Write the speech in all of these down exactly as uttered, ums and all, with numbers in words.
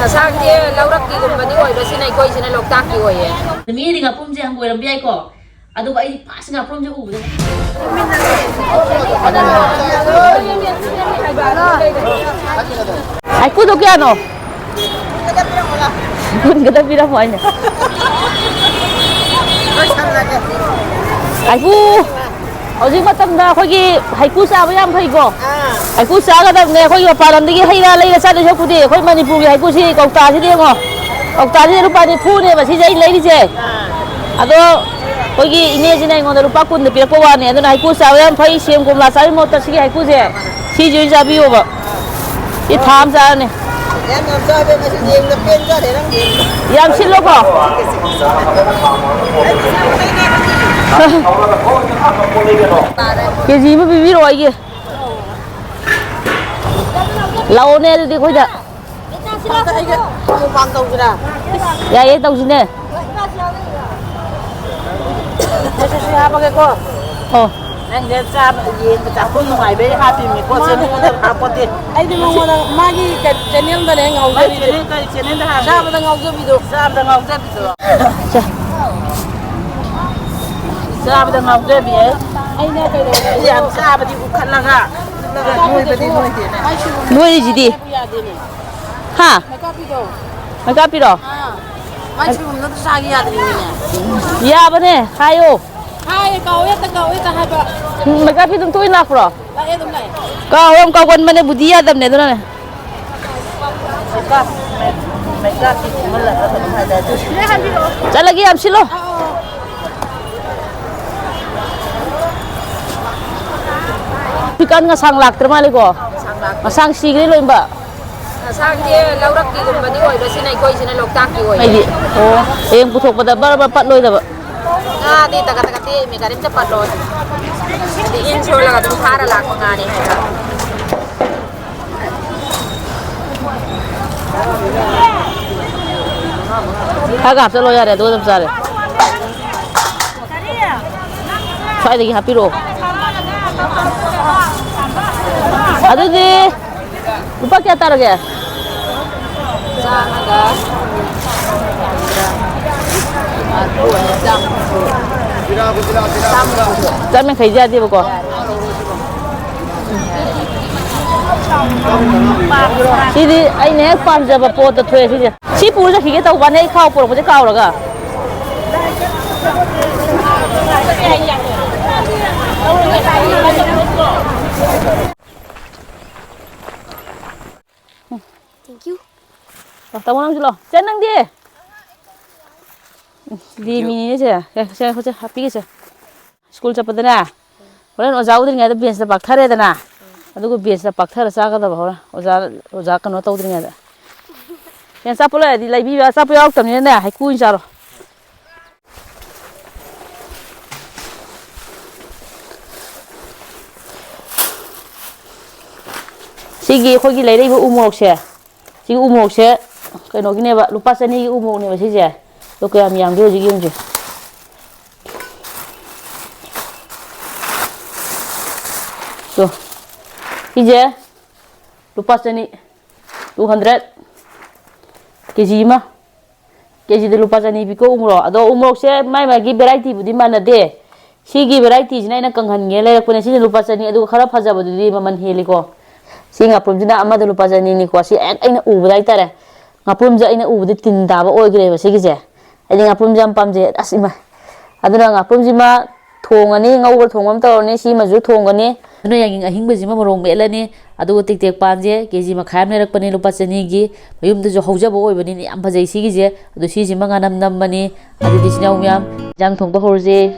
ꯉꯁꯥꯡꯁꯦ ꯂꯧꯔꯛꯀꯤꯒꯨꯝꯕꯗꯤ ꯑꯣꯏꯕ, ꯁꯤꯅ ꯑꯩꯈꯣꯏꯁꯤꯅ ꯂꯣꯛꯇꯥꯛꯀꯤ ꯑꯣꯏꯌꯦ꯫ ꯃꯤꯗꯤ ꯉꯥꯄ꯭ꯔꯨꯝꯁꯦ ꯍꯪꯒꯣꯏꯔꯝꯕ ꯌꯥꯏꯀꯣ, ꯑꯗꯨꯕꯨ ꯑꯩꯗꯤ ꯐꯥꯁ ꯉꯥꯄ꯭ꯔꯨꯝꯁꯦ ꯎꯕꯗ ꯍꯩꯀꯨꯗꯣ ꯀꯌꯥꯅꯣ? ꯀꯨꯟ ꯈꯛꯇ ꯄꯤꯔꯝꯃꯣ ꯍꯥꯏꯅꯦ꯫ ꯍꯩꯀꯨ, ꯍꯧꯖꯤꯛ ꯃꯇꯝꯗ ꯑꯩꯈꯣꯏꯒꯤ ꯍꯩꯀꯨ ꯆꯥꯕ ꯌꯥꯝ ꯐꯩꯀꯣ꯫ ꯍꯩꯀꯨ ꯆꯥꯒꯗꯕꯅꯦ꯫ ꯑꯩꯈꯣꯏꯒꯤ ꯃꯄꯥꯟ ꯂꯝꯗꯒꯤ ꯍꯩ ꯔꯥ ꯂꯩꯔ ꯆꯥꯗꯣꯏ ꯁꯔꯨꯛꯄꯨꯗꯤ ꯑꯩꯈꯣꯏ ꯃꯅꯤꯄꯨꯔꯒꯤ ꯍꯩꯀꯨꯁꯤ, ꯀꯧꯇꯥꯁꯤꯗꯤ ꯌꯦꯡꯉꯣ, ꯀꯧꯇꯥꯁꯤꯗꯤ ꯂꯨꯄꯥ ꯅꯤꯐꯨꯅꯦꯕ ꯁꯤꯁꯦ ꯑꯩ ꯂꯩꯔꯤꯁꯦ꯫ ꯑꯗꯣ ꯑꯩꯈꯣꯏꯒꯤ ꯏꯅꯦꯁꯤꯅ ꯑꯩꯉꯣꯟꯗ ꯂꯨꯄꯥ ꯀꯨꯟꯗ ꯄꯤꯔꯛꯄ ꯋꯥꯅꯤ꯫ ꯑꯗꯨꯅ ꯍꯩꯀꯨ ꯆꯥꯕ ꯌꯥꯝ ꯐꯩ, ꯁꯦꯝ ꯀꯣꯝꯂꯥ ꯆꯥꯕꯒꯤ ꯃꯍꯨꯠꯇ ꯁꯤꯒꯤ ꯍꯩꯀꯨꯁꯦ, ꯁꯤꯁꯦ ꯑꯣꯏꯅ ꯆꯥꯕꯤꯌꯣꯕ꯫ ꯁꯤ ꯊꯥ ꯑꯃ ꯆꯥꯔꯅꯤ꯫ ꯌꯥꯝ ꯌꯥꯝ ꯆꯥꯕ ꯃꯁꯤ ꯌꯦꯡꯕꯗ ꯄꯦꯟꯖꯔꯦ ꯅꯪ ꯌꯦꯡꯕꯗ꯫ ꯌꯥꯝ ꯁꯤꯜꯂꯣꯀꯣ꯫ ꯀꯦ ꯖꯤ ꯑꯃ ꯄꯤꯕꯤꯔꯛꯑꯣ ꯑꯩꯒꯤ꯫ ꯂꯥꯛꯑꯣꯅꯦ ꯑꯗꯨꯗꯤ ꯑꯩꯈꯣꯏꯗ꯫ ꯑꯩꯒ ꯃꯨꯛꯕꯥꯡ ꯇꯧꯁꯤꯔꯥ? ꯌꯥꯏꯌꯦ, ꯇꯧꯁꯤꯅꯦ꯫ ꯁꯦ, ꯁꯦ, ꯁꯦ, ꯍꯥꯞꯄꯒꯦꯀꯣ꯫ ꯑꯣ꯫ ꯅꯪꯁꯦ ꯆꯥꯕ, ꯌꯦꯟꯒ ꯆꯥꯛꯈꯨꯝ ꯅꯨꯡꯉꯥꯏꯕꯩ ꯍꯥꯞꯄꯤꯅꯤꯀꯣ, ꯃꯥꯅꯦ꯫ ꯆꯦ ꯃꯉꯣꯟꯗ ꯍꯥꯞꯄꯣꯠꯇꯦ꯫ ꯑꯩꯗꯤ ꯃꯉꯣꯟꯗ ꯃꯥꯒꯤ ꯀ-, ꯆꯦꯅꯦꯜꯗꯅꯦ ꯃꯥꯏ ꯉꯥꯎꯖꯔꯤꯁꯦ꯫ ꯆꯦꯅꯦꯜ ꯀꯔꯤ ꯆꯦꯅꯦꯜꯗ ꯍꯥꯞꯀꯦ? ꯆꯥꯕꯗ ꯉꯥꯎꯖꯕꯤꯗꯣ꯫ ꯆꯥꯕꯗ ꯉꯥꯎꯖꯕꯤꯗꯨꯔꯣ? ꯁꯦ꯫ ꯆꯥꯕꯗ ꯉꯥꯎꯖꯕꯤ ꯍꯥꯏ꯫ ꯑꯩꯅ ꯀꯩꯗꯧꯔꯦ? ꯌꯥꯝ ꯆꯥꯕꯗꯤ ꯎꯈꯠꯂꯒ꯫ ꯅꯣꯏꯕꯗꯤ ꯅꯣꯏꯗꯦꯅꯦ꯫ ꯅꯣꯏꯔꯤꯁꯤꯗꯤ꯫ ꯌꯥꯗꯦꯅꯦ꯫ ꯍꯥ? ꯃꯩꯀꯥꯞꯄꯤꯗꯣ꯫ ꯃꯩꯀꯥꯞꯄꯤꯔꯣ? ꯑꯥ꯫ ꯃꯥꯏ ꯁꯣꯏꯕꯨꯝꯗꯣ ꯑꯝꯇ ꯆꯥꯒꯦ ꯌꯥꯗ꯭ꯔꯤꯅꯦ꯫ ꯌꯥꯕꯅꯦ, ꯍꯥꯏꯌꯣ꯫ ꯍꯥꯏꯌꯦ, ꯀꯥꯎꯋꯦ, ꯍꯦꯛꯇ ꯀꯥꯎꯋꯦ, ꯍꯦꯛꯇ ꯍꯥꯏꯕ꯫ ꯎꯝ, ꯃꯩꯀꯥꯞꯄꯤ ꯑꯗꯨꯝ ꯇꯣꯏꯅ ꯂꯥꯛꯄ꯭ꯔꯣ? ꯂꯥꯛꯑꯦ, ꯑꯗꯨꯝ ꯂꯥꯛꯑꯦ꯫ ꯀꯥꯎ ꯌꯥꯝ ꯀꯥꯎꯒꯟꯕꯅꯦ, ꯕꯨꯙꯤ ꯌꯥꯗꯕꯅꯦ ꯑꯗꯨꯅꯅꯦ꯫ ꯃꯩꯀꯥꯞ-, ꯃꯩ-, ꯃꯩꯀꯥꯞꯄꯤ ꯈꯨꯝꯍꯜꯂꯒ ꯑꯗꯨꯝ ꯍꯥꯏꯗꯥꯏ ꯑꯗꯨ? ꯆꯠꯂꯒꯦ, ꯌꯥꯝ ꯁꯤꯜꯂꯣ꯫ ꯑꯥ, ꯑꯥ, ꯑꯥ꯫ ꯍꯧꯖꯤꯛꯀꯥꯟ ꯉꯁꯥꯡ ꯂꯥꯛꯇ꯭ꯔ ꯃꯥꯜꯂꯦꯀꯣ? ꯉꯁꯥꯡ ꯂꯥꯛꯇꯦ꯫ ꯉꯁꯥꯡ ꯁꯤꯈ꯭ꯔꯦ ꯂꯣꯏꯅꯃꯛ꯫ ꯉꯁꯥꯡꯁꯦ ꯂꯧꯔꯛꯀꯤꯒꯨꯝꯕꯗꯤ ꯑꯣꯏꯕ, ꯁꯤꯅ ꯑꯩꯈꯣꯏꯁꯤꯅ ꯂꯣꯛꯇꯥꯛꯀꯤ ꯑꯣꯏꯌꯦ꯫ ꯑꯩꯗꯤ, ꯑꯣ, ꯍꯌꯦꯡ ꯄꯨꯊꯣꯛꯄꯗ ꯕꯔ ꯕꯔ ꯄꯠꯂꯣꯏꯗꯕ꯫ ꯉꯥꯗꯤ ꯇꯒꯠ ꯇꯒꯠ ꯇꯦꯛꯏꯃꯤ, ꯀꯔꯤꯝꯇ ꯄꯠꯂꯣꯏ꯫ ꯍꯥꯏꯗꯤ ꯏꯟ ꯁꯣꯜꯂꯒ ꯑꯗꯨꯝ ꯐꯥꯔ ꯂꯥꯛꯄ ꯉꯥꯅꯤ ꯍꯥꯏꯕ꯫ ꯈꯔ ꯍꯥꯞꯆꯜꯂꯣ ꯌꯥꯔꯦ, ꯑꯗꯨꯒ ꯑꯗꯨꯝ ꯆꯥꯔꯦ꯫ ꯁ꯭ꯋꯥꯏꯗꯒꯤ ꯍꯥꯞꯄꯤꯔꯛꯑꯣ꯫ ꯑꯗꯨꯗꯤ ꯂꯨꯄꯥ ꯀꯌꯥ ꯇꯥꯔꯒꯦ? ꯆꯥ ꯆꯥꯝ ꯌꯥꯡꯈꯩꯗꯤ ꯌꯥꯗꯦꯕꯀꯣ꯫ ꯁꯤꯗꯤ ꯑꯩꯅ ꯍꯦꯛ ꯄꯥꯝꯖꯕ ꯄꯣꯠꯇ ꯊꯣꯛꯑꯦ ꯁꯤꯁꯦ꯫ ꯁꯤ ꯄꯨꯔ ꯆꯠꯈꯤꯒꯦ ꯇꯧꯕꯅꯦ ꯑꯩ ꯈꯥꯎ ꯄꯨꯔꯛꯄꯁꯦ ꯀꯥꯎꯔꯒ꯫ Thank you. ꯑ, ꯇꯥꯃꯣ ꯅꯪꯁꯨ ꯂꯥꯛꯑꯣ꯫ ꯆꯦ ꯅꯪꯗꯤ? ꯎꯝ, ꯁꯤꯗꯤ ꯃꯤꯅꯤꯅꯦ ꯁꯦ꯫ ꯁꯦ, ꯁꯦ, ꯁꯦ, ꯍꯥꯞꯄꯤꯒꯦ ꯁꯦ꯫ ꯁ꯭ꯀꯨꯜ ꯆꯠꯄꯗꯅꯦ, ꯍꯣꯔꯦꯟ ꯑꯣꯖꯥ ꯎꯗ꯭ꯔꯤꯉꯩꯗ ꯕꯦꯟꯁꯇ ꯄꯥꯛꯊꯔꯦꯗꯅ, ꯑꯗꯨꯒ ꯕꯦꯟꯁꯇ ꯄꯥꯛꯊꯔ ꯆꯥꯒꯗꯕ ꯍꯣꯔꯦꯟ ꯑꯣꯖꯥ, ꯑꯣꯖꯥ ꯀꯩꯅꯣ ꯇꯧꯗ꯭ꯔꯤꯉꯩꯗ꯫ ꯍꯌꯦꯡ ꯑꯆꯥꯄꯣꯠ ꯂꯩꯔꯗꯤ ꯂꯩꯕꯤꯕ, ꯑꯆꯥꯄꯣꯠ ꯌꯥꯎꯔꯛꯇꯕꯅꯤꯅꯅꯦ, ꯍꯩꯀ꯭ꯔꯨ ꯑꯣꯏꯅ ꯆꯥꯔꯣ꯫ ꯁꯤꯒꯤ ꯑꯩꯈꯣꯏꯒꯤ ꯂꯩꯔꯛꯏꯕ ꯎ ꯃꯣꯔꯣꯛꯁꯦ, ꯁꯤꯒꯤ ꯎ ꯃꯣꯔꯣꯛꯁꯦ ꯀꯩꯅꯣꯒꯤꯅꯦꯕ, ꯂꯨꯄꯥ ꯆꯅꯤꯒꯤ ꯎ ꯃꯣꯔꯣꯛꯅꯦꯕ ꯁꯤꯁꯦ꯫ ꯑꯗꯣ ꯀꯌꯥꯝ ꯌꯥꯝꯒꯦ ꯍꯧꯖꯤꯛ ꯌꯦꯡꯁꯦ꯫ ꯇꯣ, ꯁꯤꯁꯦ ꯂꯨꯄꯥ ꯆꯅꯤ, two hundred, ꯀꯦ ꯖꯤ ꯑꯃ꯫ ꯀꯦ ꯖꯤꯗ ꯂꯨꯄꯥ ꯆꯅꯤ ꯄꯤꯀꯣ ꯎ ꯃꯣꯔꯣꯛ꯫ ꯑꯗꯣ ꯎ ꯃꯣꯔꯣꯛꯁꯦ ꯃꯥꯏ ꯃꯥꯒꯤ ꯚꯦꯔꯥꯏꯇꯤꯕꯨꯗꯤ ꯃꯥꯟꯅꯗꯦ꯫ ꯁꯤꯒꯤ ꯚꯦꯔꯥꯏꯇꯤꯁꯤꯅ ꯑꯩꯅ ꯀꯪꯍꯟꯒꯦ ꯂꯩꯔꯛꯄꯅꯦ꯫ ꯁꯤꯅ ꯂꯨꯄꯥ ꯆꯅꯤ, ꯑꯗꯨꯒ ꯈꯔ ꯐꯖꯕꯗꯨꯗꯤ ꯃꯃꯜ ꯍꯦꯜꯂꯤꯀꯣ꯫ ꯁꯤ ꯉꯥꯄ꯭ꯔꯨꯝꯁꯤꯅ ꯑꯃꯗ ꯂꯨꯄꯥ ꯆꯅꯤꯅꯤꯀꯣ꯫ ꯁꯤ ꯍꯦꯛ ꯑꯩꯅ ꯎꯕꯗ ꯍꯥꯏꯇꯥꯔꯦ꯫ ꯉꯥꯄ꯭ꯔꯨꯝꯁꯦ ꯑꯩꯅ ꯎꯕꯗ ꯇꯤꯟ ꯇꯥꯕ ꯑꯣꯏꯈ꯭ꯔꯦꯕ ꯁꯤꯒꯤꯁꯦ꯫ ꯑꯩꯗꯤ ꯉꯥꯄ꯭ꯔꯨꯝꯁꯦ ꯌꯥꯝ ꯄꯥꯝꯖꯩ꯫ ꯑꯁ ꯏꯃꯥ! ꯑꯗꯨꯅ ꯉꯥꯄ꯭ꯔꯨꯝꯁꯤꯃ ꯊꯣꯡꯉꯅꯤ, ꯉꯧꯕ ꯊꯣꯡꯕ ꯑꯃ ꯇꯧꯔꯅꯤ, ꯁꯤꯃꯁꯨ ꯊꯣꯡꯒꯅꯤ꯫ ꯑꯗꯨꯅ ꯌꯥꯏꯉꯪ ꯑꯍꯤꯡꯕꯁꯤꯃ ꯃꯣꯔꯣꯛ ꯃꯦꯠꯂꯅꯤ꯫ ꯑꯗꯨꯒ ꯇꯦꯛꯇꯦꯛ ꯄꯥꯟꯁꯦ ꯀꯦ ꯖꯤ ꯃꯈꯥꯏ ꯑꯃ ꯂꯩꯔꯛꯄꯅꯦ, ꯂꯨꯄꯥ ꯆꯅꯤꯒꯤ꯫ ꯃꯌꯨꯝꯗꯁꯨ ꯍꯧꯖꯕ ꯑꯣꯏꯕꯅꯤꯅ ꯌꯥꯝ ꯐꯖꯩ ꯁꯤꯒꯤꯁꯦ꯫ ꯑꯗꯣ ꯁꯤꯁꯤꯃ ꯉꯥꯅꯝ ꯅꯝꯃꯅꯤ꯫ ꯑꯗꯨꯗꯤ ꯏꯆꯤꯟ ꯏꯅꯥꯎ ꯃꯌꯥꯝ, ꯏꯟꯖꯥꯡ ꯊꯣꯡꯕ ꯍꯧꯔꯁꯦ꯫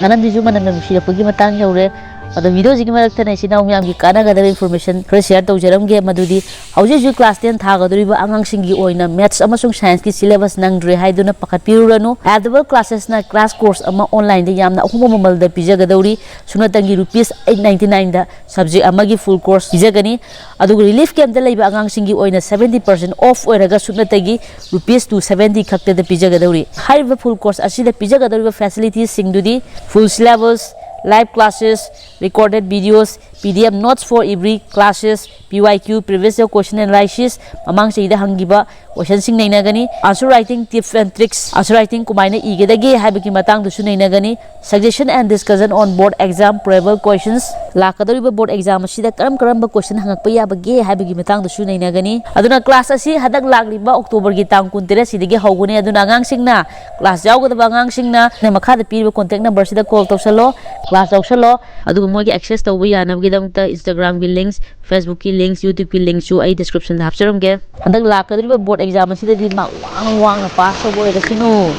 ꯑꯅꯟꯗꯤꯁꯨ ꯃꯅꯝ ꯅꯨꯡꯁꯤꯔꯛꯄꯒꯤ ꯃꯇꯥꯡ ꯌꯧꯔꯦ꯫ ꯑꯗꯣ videoꯁꯤꯒꯤ ꯃꯔꯛꯇꯅ ꯏꯆꯤꯟ ꯏꯅꯥꯎ ꯃꯌꯥꯝꯒꯤ ꯀꯥꯟꯅꯒꯗꯕ information ꯈꯔ share ꯇꯧꯖꯔꯝꯒꯦ꯫ ꯃꯗꯨꯗꯤ ꯍꯧꯖꯤꯛ ꯍꯧꯖꯤꯛ class ten ꯊꯥꯒꯗꯧꯔꯤꯕ ꯑꯉꯥꯡꯁꯤꯡꯒꯤ ꯑꯣꯏꯅ maths ꯑꯃꯁꯨꯡ scienceꯀꯤ syllabus ꯅꯪꯗ꯭ꯔꯦ ꯍꯥꯏꯗꯨꯅ ꯄꯥꯈꯠꯄꯤꯔꯨꯔꯅꯨ꯫ Advance classesꯅ class course ꯑꯃ onlineꯗ ꯌꯥꯝꯅ ꯑꯍꯣꯡꯕ ꯃꯃꯜꯗ ꯄꯤꯖꯒꯗꯧꯔꯤ꯫ ꯁꯨꯞꯅꯇꯪꯒꯤ rupees eight ninety nineꯗ subject ꯑꯃꯒꯤ full course ꯄꯤꯖꯒꯅꯤ꯫ ꯑꯗꯨꯒ relief campꯇ ꯂꯩꯕ ꯑꯉꯥꯡꯁꯤꯡꯒꯤ ꯑꯣꯏꯅ seventy percent off ꯑꯣꯏꯔꯒ ꯁꯨꯞꯅꯇꯒꯤ rupees two seventy ꯈꯛꯇꯗ ꯄꯤꯖꯒꯗꯧꯔꯤ꯫ ꯍꯥꯏꯔꯤꯕ full course ꯑꯁꯤꯗ ꯄꯤꯖꯒꯗꯧꯔꯤꯕ facilitiesꯁꯤꯡꯗꯨꯗꯤ full syllabus, live classes, recorded videos, P D F notes for every classes, P Y Q, previous year question analysis, ꯃꯃꯥꯡ ꯆꯍꯤꯗ ꯍꯪꯈꯤꯕ questionꯁꯤꯡ ꯅꯩꯅꯒꯅꯤ꯫ Answer writing tips and tricks, answer writing ꯀꯃꯥꯏꯅ ꯏꯒꯗꯒꯦ ꯍꯥꯏꯕꯒꯤ ꯃꯇꯥꯡꯗꯁꯨ ꯅꯩꯅꯒꯅꯤ꯫ Suggestion and discussion on board exam probable questions, ꯂꯥꯛꯀꯗꯧꯔꯤꯕ board exam ꯑꯁꯤꯗ ꯀꯔꯝ ꯀꯔꯝꯕ question ꯍꯪꯉꯛꯄ ꯌꯥꯕꯒꯦ ꯍꯥꯏꯕꯒꯤ ꯃꯇꯥꯡꯗꯁꯨ ꯅꯩꯅꯒꯅꯤ꯫ ꯑꯗꯨꯅ class ꯑꯁꯤ ꯍꯟꯗꯛ ꯂꯥꯛꯂꯤꯕ Octoberꯒꯤ ꯇꯥꯡ ꯀꯨꯟꯇꯔꯦꯠꯁꯤꯗꯒꯤ ꯍꯧꯒꯅꯤ꯫ ꯑꯗꯨꯅ ꯑꯉꯥꯡꯁꯤꯡꯅ class ꯌꯥꯎꯒꯗꯕ ꯑꯉꯥꯡꯁꯤꯡꯅ ꯃꯈꯥꯗ ꯄꯤꯔꯤꯕ contact numberꯁꯤꯗ call ꯇꯧꯁꯜꯂꯣ, class ꯌꯥꯎꯁꯜꯂꯣ꯫ ꯑꯗꯨꯒ ꯃꯣꯏꯒꯤ access ꯇꯧꯕ ꯌꯥꯅꯕꯒꯤꯗꯃꯛꯇ Instagramꯒꯤ links, Facebookꯀꯤ links, YouTubeꯀꯤ linksꯁꯨ ꯑꯩ descriptionꯗ ꯍꯥꯞꯆꯔꯝꯒꯦ꯫ ꯍꯟꯗꯛ ꯂꯥꯛꯀꯗꯧꯔꯤꯕ board exam ꯑꯁꯤꯗꯗꯤ mark ꯋꯥꯡꯅ ꯋꯥꯡꯅ pass ꯇꯧꯕ ꯑꯣꯏꯔꯁꯅꯨ꯫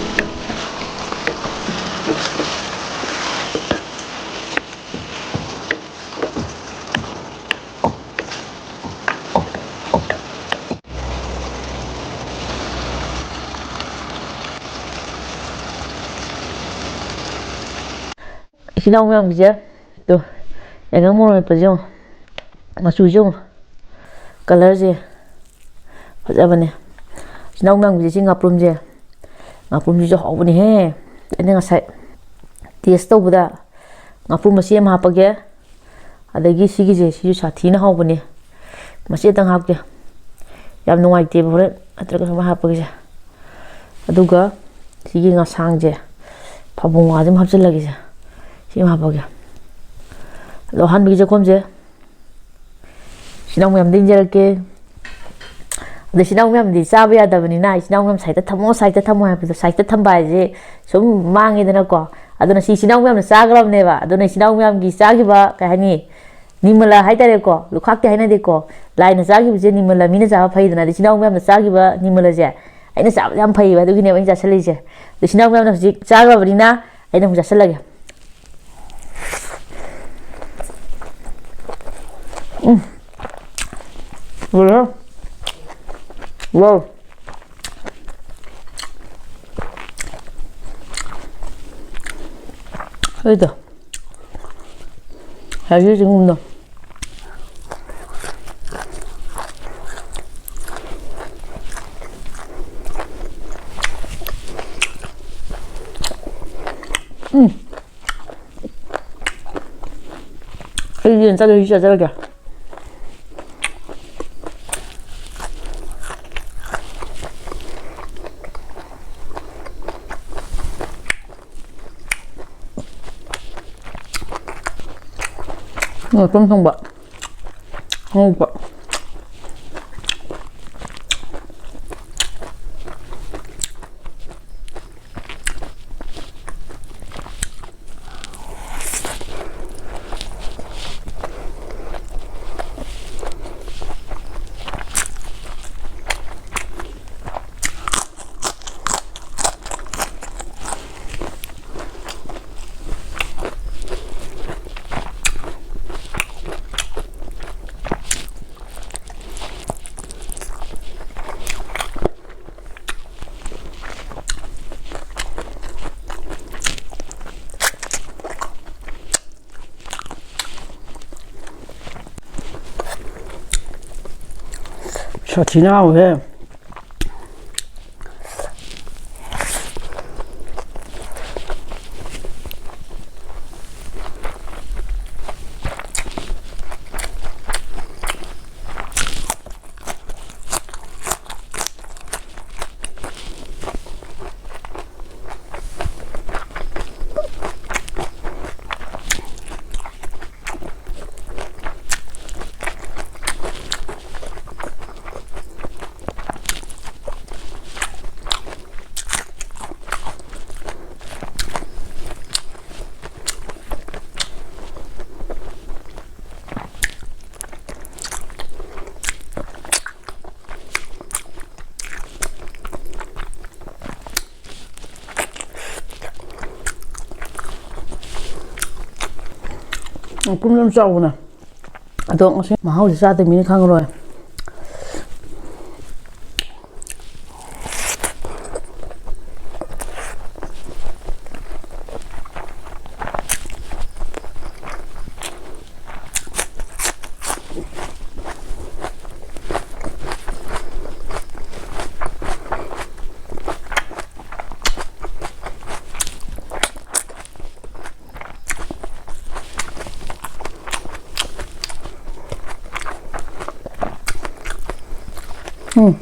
ꯏꯆꯤꯟ ꯏꯅꯥꯎ ꯃꯌꯥꯝꯒꯤꯁꯦ, ꯇꯨ, ꯌꯥꯏꯉꯪ ꯃꯣꯔꯣꯛ ꯃꯦꯠꯄꯁꯦ ꯌꯦꯡꯉꯣ, ꯃꯆꯨꯁꯦ ꯌꯦꯡꯉꯣ, colourꯁꯦ ꯐꯖꯕꯅꯦ꯫ ꯏꯆꯤꯟ ꯏꯅꯥꯎ ꯃꯌꯥꯝꯒꯤꯁꯦ, ꯁꯤ ꯉꯥꯄ꯭ꯔꯨꯝꯁꯦ, ꯉꯥꯄ꯭ꯔꯨꯝꯁꯤꯁꯨ ꯍꯥꯎꯕꯅꯦꯍꯦ꯫ ꯑꯩꯅ ꯉꯁꯥꯏ test ꯇꯧꯕꯗ ꯉꯥꯄ꯭ꯔꯨꯝ ꯃꯆꯦꯠ ꯑꯃ ꯍꯥꯞꯄꯒꯦ, ꯑꯗꯒꯤ ꯁꯤꯒꯤꯁꯦ, ꯁꯤꯁꯨ ꯁꯥꯊꯤꯅ ꯍꯥꯎꯕꯅꯦ, ꯃꯆꯦꯠꯇꯪ ꯍꯥꯞꯀꯦ꯫ ꯌꯥꯝ ꯅꯨꯡꯉꯥꯏꯇꯦꯕ, ꯍꯣꯔꯦꯟ ꯅꯠꯇ꯭ꯔꯒ ꯁꯨꯃꯥꯏꯅ ꯍꯥꯞꯄꯒꯤꯁꯦ꯫ ꯑꯗꯨꯒ ꯁꯤꯒꯤ ꯉꯁꯥꯡꯁꯦ, ꯐꯕꯣꯡ ꯉꯥꯁꯦ ꯑꯃ ꯍꯥꯞꯆꯤꯜꯂꯒꯦꯁꯦ, ꯁꯤ ꯑꯃ ꯍꯥꯞꯄꯒꯦ꯫ ꯑꯗꯣ ꯑꯍꯥꯟꯕꯒꯤ ꯆꯥꯛꯈꯣꯝꯁꯦ ꯏꯆꯤꯟ ꯏꯅꯥꯎ ꯃꯌꯥꯝꯗ ꯏꯟꯖꯔꯛꯀꯦ꯫ ꯑꯗꯣ ꯏꯆꯤꯟ ꯏꯅꯥꯎ ꯃꯌꯥꯝꯗꯤ ꯆꯥꯕ ꯌꯥꯗꯕꯅꯤꯅ, ꯏꯆꯤꯟ ꯏꯅꯥꯎ ꯃꯌꯥꯝ side ꯊꯝꯃꯣ, side ꯊꯝꯃꯣ ꯍꯥꯏꯕꯗꯣ, side ꯊꯝꯕ ꯍꯥꯏꯁꯦ ꯁꯨꯝ ꯃꯥꯡꯉꯦꯗꯅꯀꯣ꯫ ꯑꯗꯨꯅ ꯁꯤ ꯏꯆꯤꯟ ꯏꯅꯥꯎ ꯃꯌꯥꯝꯅ ꯆꯥꯈ꯭ꯔꯕꯅꯦꯕ꯫ ꯑꯗꯨꯅ ꯏꯆꯤꯟ ꯏꯅꯥꯎ ꯃꯌꯥꯝꯒꯤ ꯆꯥꯈꯤꯕ, ꯀꯩ ꯍꯥꯏꯅꯤ, ꯅꯤꯃꯂꯥ ꯍꯥꯏꯇꯥꯔꯦꯀꯣ, ꯂꯨꯈꯥꯛꯇꯤ ꯍꯥꯏꯅꯗꯦꯀꯣ, ꯂꯥꯏꯅ ꯆꯥꯈꯤꯕꯁꯦ ꯅꯤꯃꯂꯥ ꯃꯤꯅ ꯆꯥꯕ ꯐꯩꯗꯅ꯫ ꯑꯗ ꯏꯆꯤꯟ ꯏꯅꯥꯎ ꯃꯌꯥꯝꯅ ꯆꯥꯈꯤꯕ ꯅꯤꯃꯂꯥꯁꯦ ꯑꯩꯅ ꯆꯥꯕꯗ ꯌꯥꯝ ꯐꯩꯌꯦꯕ, ꯑꯗꯨꯒꯤꯅꯦꯕ ꯑꯩꯅ ꯆꯥꯁꯜꯂꯤꯁꯦ꯫ ꯑꯗ ꯏꯆꯤꯟ ꯏꯅꯥꯎ ꯃꯌꯥꯝꯅ ꯍꯧꯖꯤꯛ ꯆꯥꯈ꯭ꯔꯕꯅꯤꯅ ꯑꯩꯅ ꯑꯃꯨꯛ ꯆꯥꯁꯜꯂꯒꯦ꯫ ꯂꯣꯏꯔꯦ꯫ ꯋꯥꯎ꯫ ꯑꯩꯗꯣ ꯍꯥꯏꯒꯦ ꯆꯤꯡꯒꯨꯝꯗꯣ꯫ ꯎꯝ꯫ ꯑꯩ ꯌꯦꯟ ꯆꯥꯗꯣꯏ ꯁꯤ ꯆꯥꯖꯔꯒꯦ꯫ ꯉꯥꯄ꯭ꯔꯨꯝ ꯊꯣꯡꯕ꯫ ꯉꯧꯕ꯫ ꯁꯥꯊꯤꯅ ꯍꯥꯎꯋꯦꯍꯦ꯫ ꯄꯨꯝꯅꯝ ꯆꯥꯎꯕꯅ꯫ ꯑꯗꯣ ꯉꯁꯤ ꯃꯍꯥꯎꯁꯦ ꯆꯥꯗꯕ ꯃꯤꯅ ꯈꯪꯉꯔꯣꯏ꯫ ꯎꯝ꯫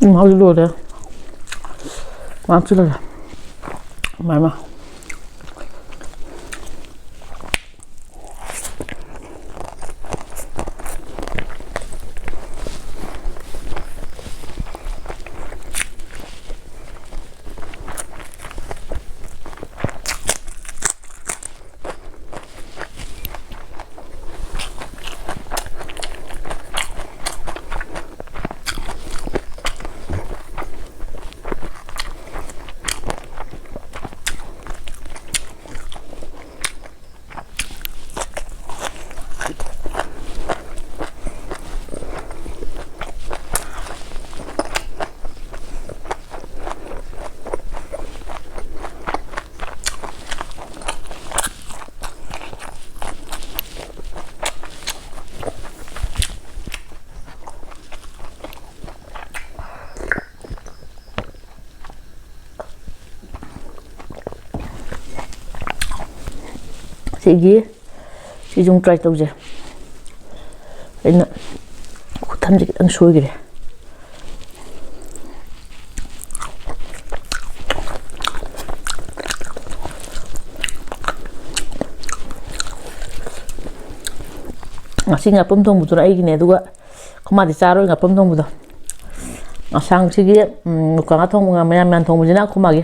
ꯎꯝ, ꯍꯧꯖꯤꯛ ꯂꯣꯏꯔꯦ꯫ ꯉꯥꯏꯍꯥꯛ ꯆꯤꯜꯂꯒꯦ꯫ ꯃꯥꯏꯃ꯫ ꯁꯤꯒꯤ, ꯁꯤꯁꯨ ꯑꯃꯨꯛ try ꯇꯧꯁꯦ꯫ ꯑꯩꯅ ꯈꯨꯊꯝꯁꯦ ꯈꯤꯇꯪ ꯁꯣꯏꯈ꯭ꯔꯦ꯫ ꯉꯁꯤ ꯉꯥꯄ꯭ꯔꯨꯝ ꯊꯣꯡꯕꯗꯨꯅ ꯑꯩꯒꯤꯅꯦ, ꯑꯗꯨꯒ ꯑꯩꯈꯣꯏ ꯃꯥꯗꯤ ꯆꯥꯔꯣꯏ ꯉꯥꯄ꯭ꯔꯨꯝ ꯊꯣꯡꯕꯗꯣ꯫ ꯑꯁꯥꯡꯁꯤꯒꯤ, ꯎꯝ, ꯃꯨꯀꯥ ꯉꯥ ꯊꯣꯡꯕ, ꯃꯌꯥꯟ ꯃꯌꯥꯟ ꯊꯣꯡꯕꯁꯤꯅ ꯑꯩꯈꯣꯏ ꯃꯥꯒꯤ꯫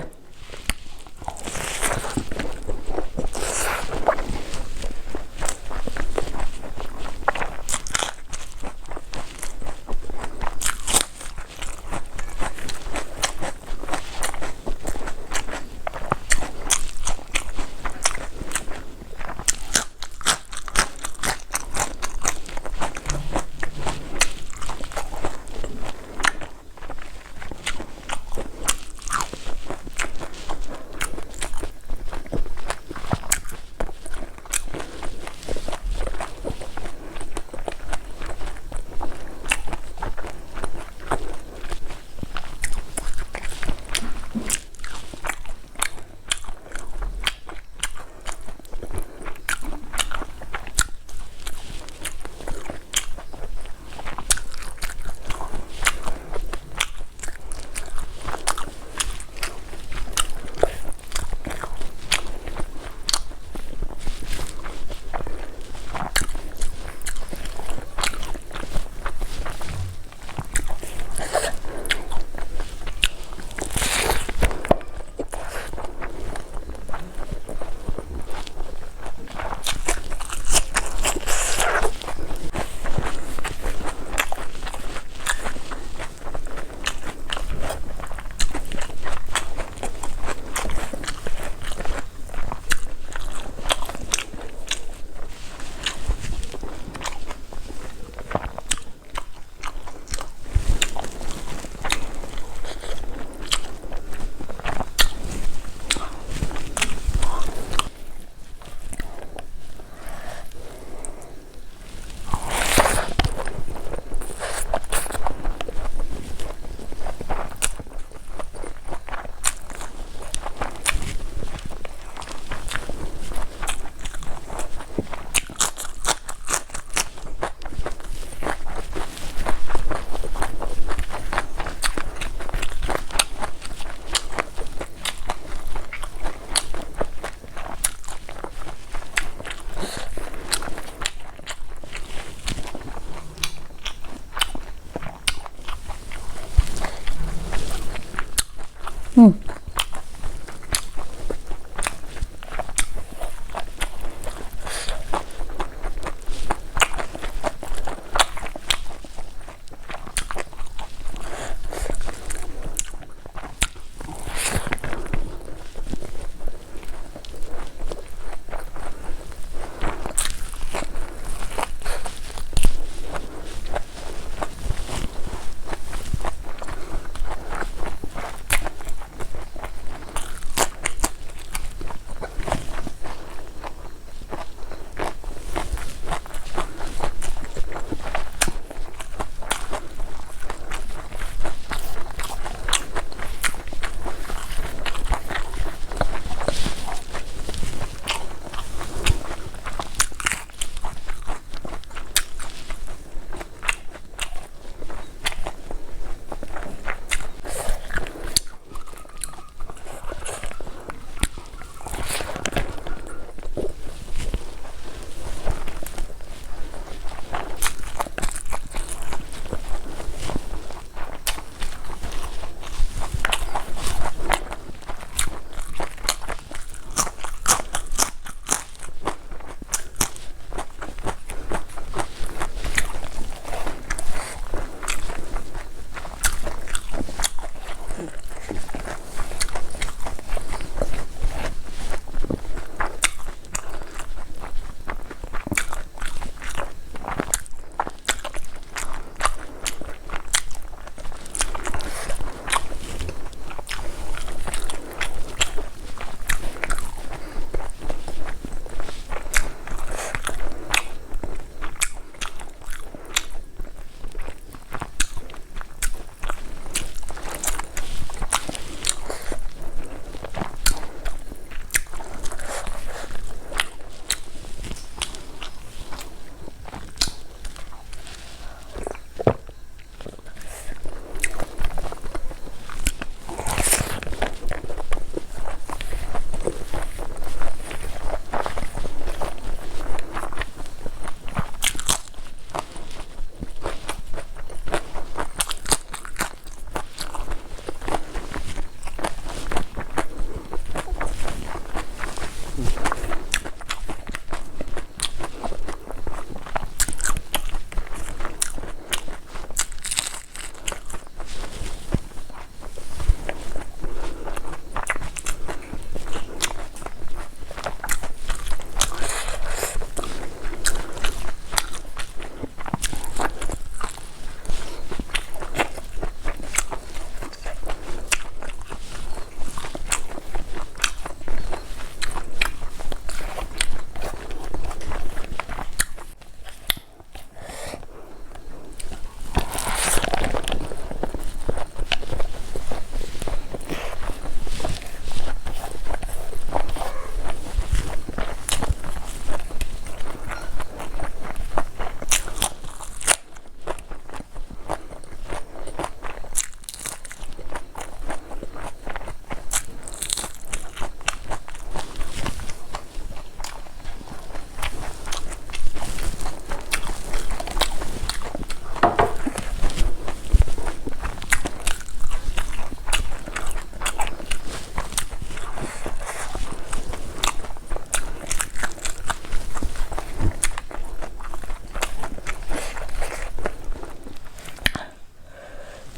ꯎꯝ꯫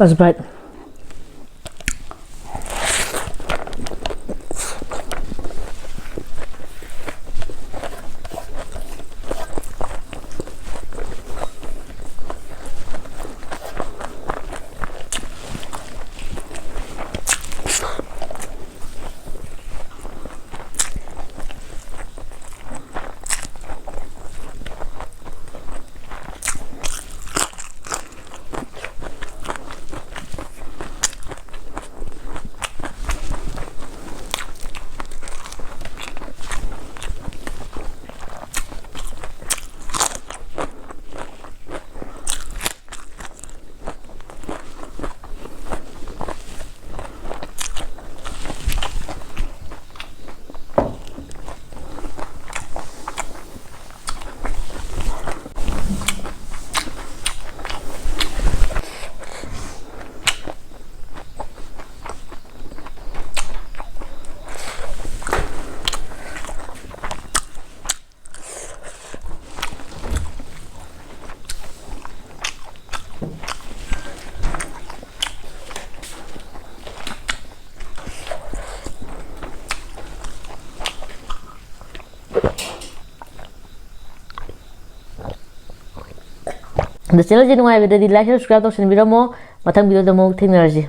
First bite. ꯑꯗꯣ channelꯁꯦ ꯅꯨꯡꯉꯥꯏꯕꯗꯗꯤ like, subscribe ꯇꯧꯁꯟꯕꯤꯔꯝꯃꯣ꯫ ꯃꯊꯪ videoꯗ ꯑꯃꯨꯛ ꯊꯦꯡꯅꯔꯁꯤ꯫